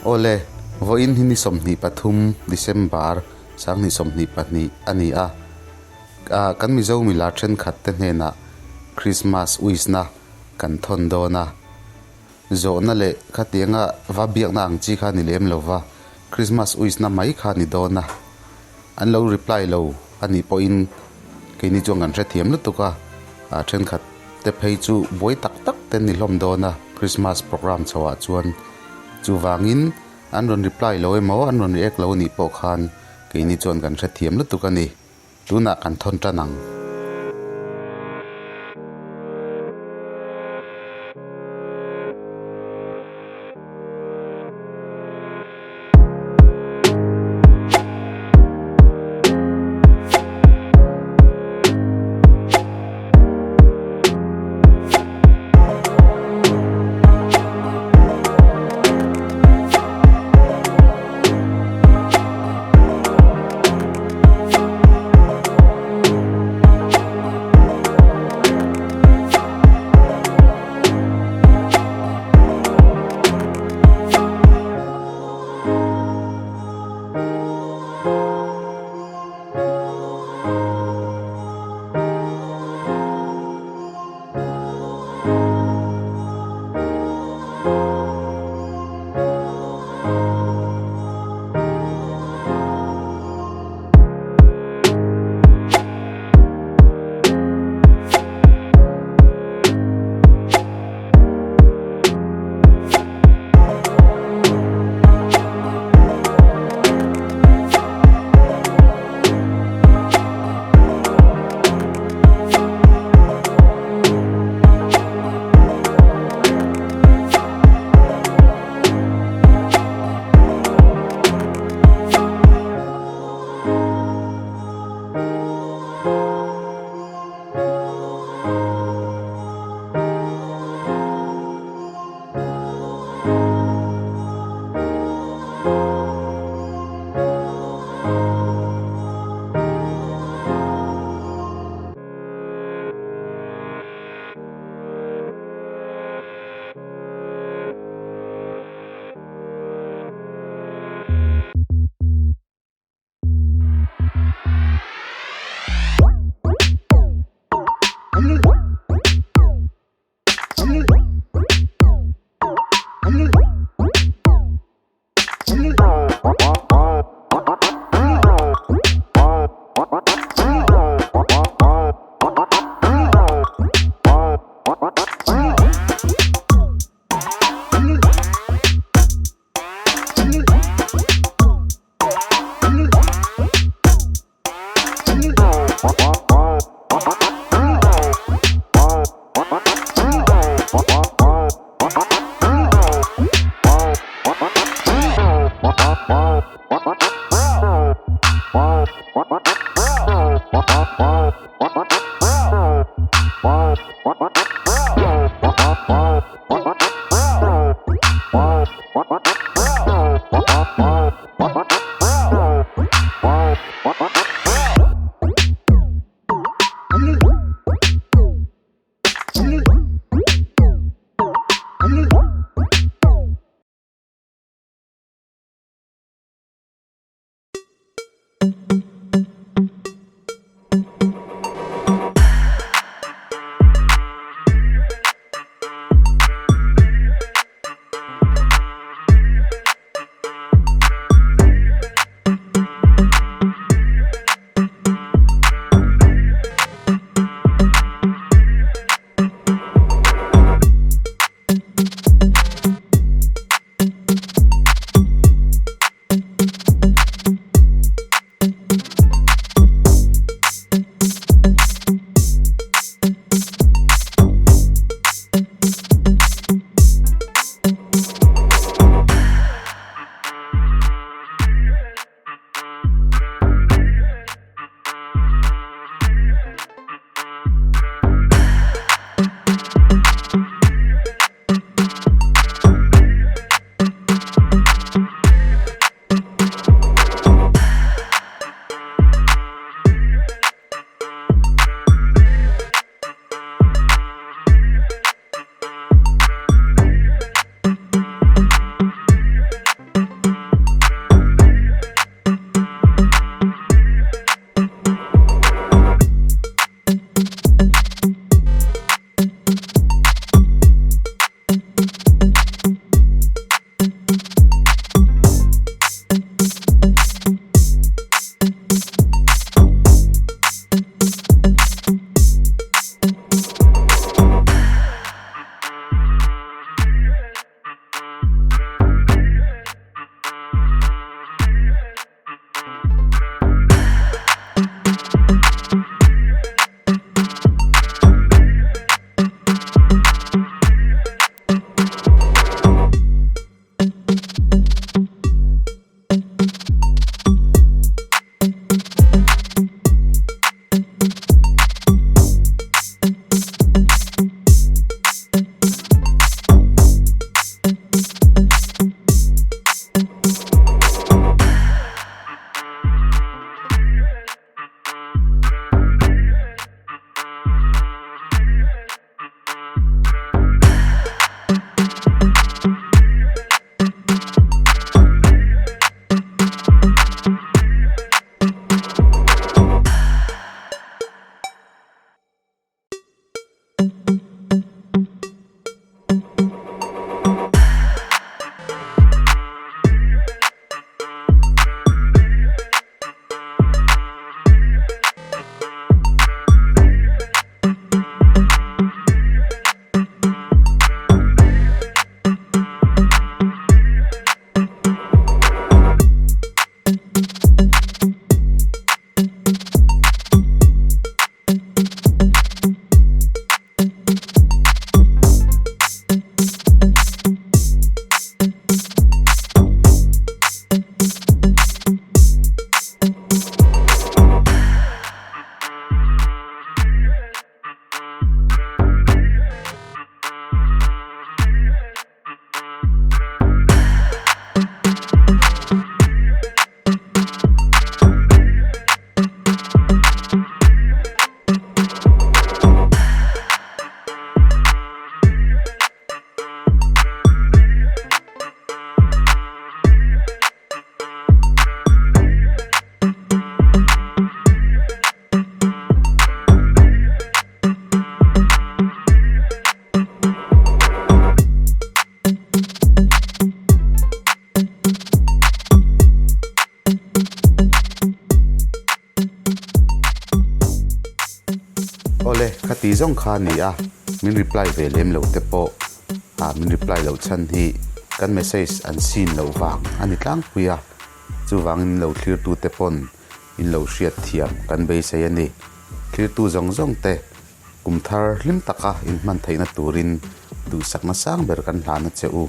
Awle, vawiin hi ni 23 December 2022 a ni a. Kan Mizo milar thenkhat te hnenah Christmas wish na kan thawn dawn a. Zawhna leh khatianga va biakna ang chi kha ni lem lo va, Christmas wish na mai kha ni dawn a. An lo reply lo a nih pawhin keini chuan kan hrethiam lutuk a, thenkhat te phei chu buai tak tak te ni hlawm dawn a Christmas program chho ah chuan. Chuvangin an rawn reply lo emaw an rawn react lo a nih pawh khan keini chuan kan hrethiam lutuk a ni. Tunah kan thawn tan ang. zawng kha a ni a, min reply ve lem loh te pawh ah min reply loh chhan hi kan message an seen loh vang a ni tlangpui a, chuvangin lo thlirtute pawn in lo hriat thiam kan beisei a ni. Thlirtu zawng zawng te kum thar hlim taka in hman theihna turin duhsakna sang ber kan hlan a che u.